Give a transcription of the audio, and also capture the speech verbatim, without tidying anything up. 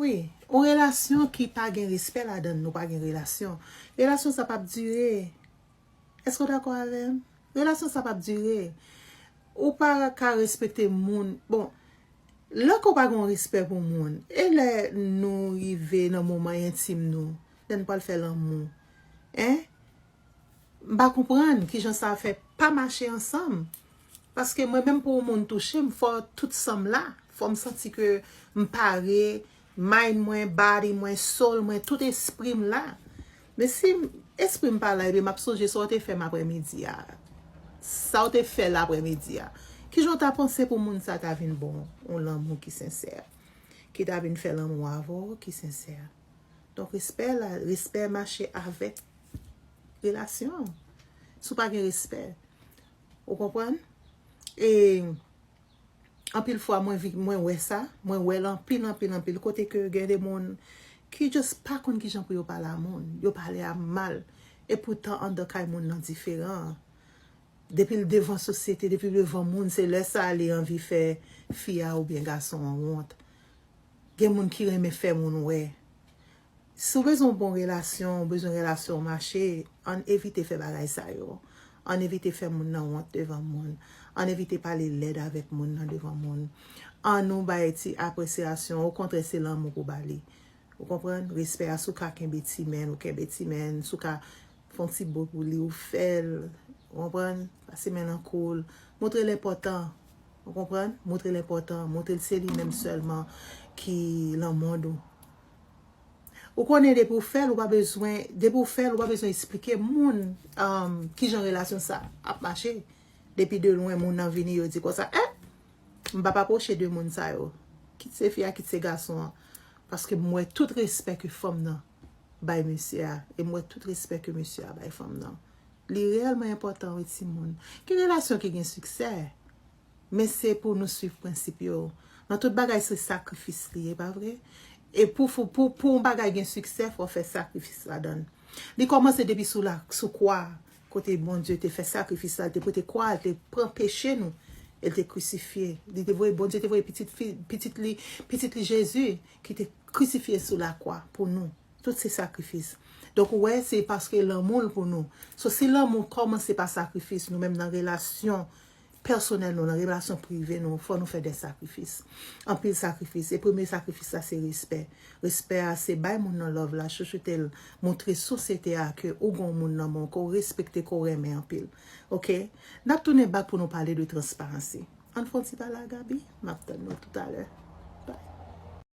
Wi, yon relasyon ki pa gen respè ladan l, nou pa gen relasyon. Relasyon sa p ap dire. Èske w dakò avè m? Relasyon sa p ap dire. Ou pa ka respekte moun. Bon, lè ke w pa gen yon respè pou moun, e lè nou rive nan moman entim nou, lè n pral fè lanmou, en? M pa konprann kijan sa fè pa mache ansanm. Paske mwen menm pou yon moun touche m, fò tout san m la. Fò m santi ke m pare, mind mwen, body mwen, soul mwen, tout espri m la. Men si espri m pa la, ebyen m ap sonje sa w te fè m aprèmidi a. Sa w te fè l aprèmidi a. Kijan w ta panse pou moun sa ta vin ba w yon lanmou ki sensè? Ki ta vin fè lanmou avè w ki sensè? Donk, respè la, respè mache avèk relasyon. Si w pa gen respè, ou konprann? E anpil fwa, mwen, vi- mwen wè sa, mwen wè l anpil, anpil, anpil. Kote ke gen de moun ki just pa konn kijan pou yo pale a moun. Yo pale a mal. E poutan, anndan kay moun nan diferan. Depi l devan sosyete, depi l devan moun, se lè sa a li anvi fè fi a oubyen gason an wont. Gen moun ki renmen fè moun wè. Si w bezwen yon bon relasyon, ou bezwen relasyon mache, ann evite fè bagay sa yo. Ann evite fè moun nan wont devan moun. Ann evite pale lèd avèk moun nan devan moun. Ann nou bay ti apresyasyon, okontrè, se lanmou pou ba li. Ou konprann? Respè a, si w ka kenbe ti men, ou kenbe ti men, si w ka fè yon ti bo pou li, ou fè l. Ou konprann? Pase men nan kou l. Montre l enpòtan. Ou konprann? Montre l enpòtan. Montre l se li menm sèlman ki nan mond ou. Ou konnen depi w fè l, ou pa bezwen, depi w fè l, ou pa bezwen eksplike moun um, kijan relasyon sa ap mache. Depi de lwen, moun nan vini, yo di konsa, eh, m p ap apwoche de moun sa yo. Kit se fi a, kit se gason an. Paske m wè tout respè ke fanm nan bay mesye a. E m wè tout respè ke mesye a bay fanm nan. Li reyèlman enpòtan, wi, timoun. Gen relasyon ki gen siksè. Men se pou nou swiv prensip yo. Nan tout bagay, se sakrifis li ye, pa vre? E pou, pou, pou, pou yon bagay gen siksè, fò w fè sakrifis ladan l. Li kòmanse depi sou la, sou kwa, kote Bondye te fè sakrifis la, li te pote kwa, li te pran peche nou, e li te krisifye. Li te voye, Bondye te voye pitit fi, pitit li, pitit li Jezi, ki te krisifye sou la kwa pou nou. Tout se sakrifis. Donk, ou wè, se paske lanmou l pou nou. So, si lanmou kòmanse pa sakrifis, nou menm nan relasyon pèsonèl nou, nan relasyon prive nou, fò nou fè de sakrifis. Anpil sakrifis. E premye sakrifis la, se respè. Respè a, se bay moun nan love la, chouchoute l, montre sosyete a ke ou gen yon moun nan men w, ke w respekte, ke w renmen anpil. Oke? N ap tounen back pou nou pale de transparansi. Ann fè yon ti pale a Gaby. M ap tann nou toutalè.